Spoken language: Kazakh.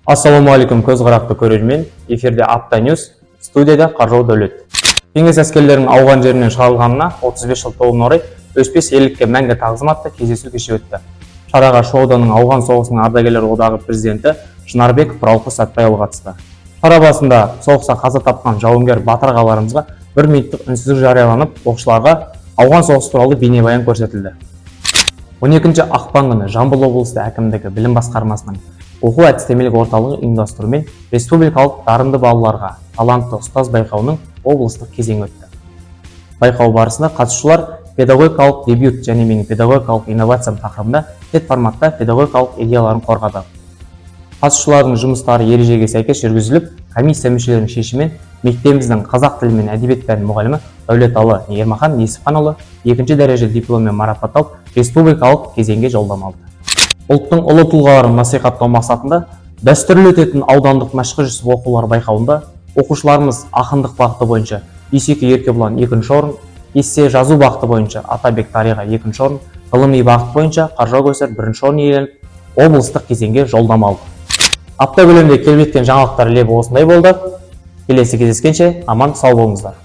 Ассалаумағалейкум, көзқарақты көрермен! Эфирде «Апта Ньюс», студияда Қаржау Дәулет. Кеңес әскерлерінің ауған жерінен шығарылғанына 35 жыл толуына орай «Өшпес ерлікке мәңгі тағзым» атты кездесу кеше өтті. Шараға Шу ауданының Ауған соғысының ардагерлер одағы президенті Шынарбеков Бұралқы Сәтбайұлы қатысты. Шара барысында соғыста қаза тапқан жауынгер батыр ағаларымызға бір минуттық үнсіздік жарияланып, оқушыларға ауған соғысы туралы бейнебаян көрсетілді. 12 ақпан күні Жамбыл облысы әкімдігі білім басқармасының оқу әдістемелік орталығы ұйымдастыруымен республикалық дарынды балаларға «Талантты ұстаз» байқауының облыстық кезеңі өтті. Байқау барысында қатысушылар «Педагогикалық дебют және менің педагогикалық инновациям» тақырыбында TED форматта педагогикалық идеяларын қорғады. Қатысушылардың жұмыстары ережеге сәйкес жүргізіліп, комиссия мүшелерінің шешімімен мектебіміздің қазақ тілі мен әдебиет пәнінің мұғалімі Дәулеталы Ермахан Несіпханұлы екінші дәрежелі дипломмен марапатталып, республикалық кезеңге жолдама алды. Ұлттың ұлы тұлғаларын насихаттау мақсатында дәстүрлі өтетін аудандық «Мәшһүр Жүсіп» оқулар байқауында оқушыларымыз ақындық бағыты бойынша Дүйсеке Еркебұлан екінші орын, эссе жазу бағыты бойынша Атабек Дариға екінші орын, ғылыми бағыт бойынша Қаржау Көсер бірінші орын иеленіп, облыстық кезеңге жолдама алды. Апта көлемінде келіп жеткен жаңалықтар лебі осындай болды. Келесі кездескенше аман сау болыңыздар!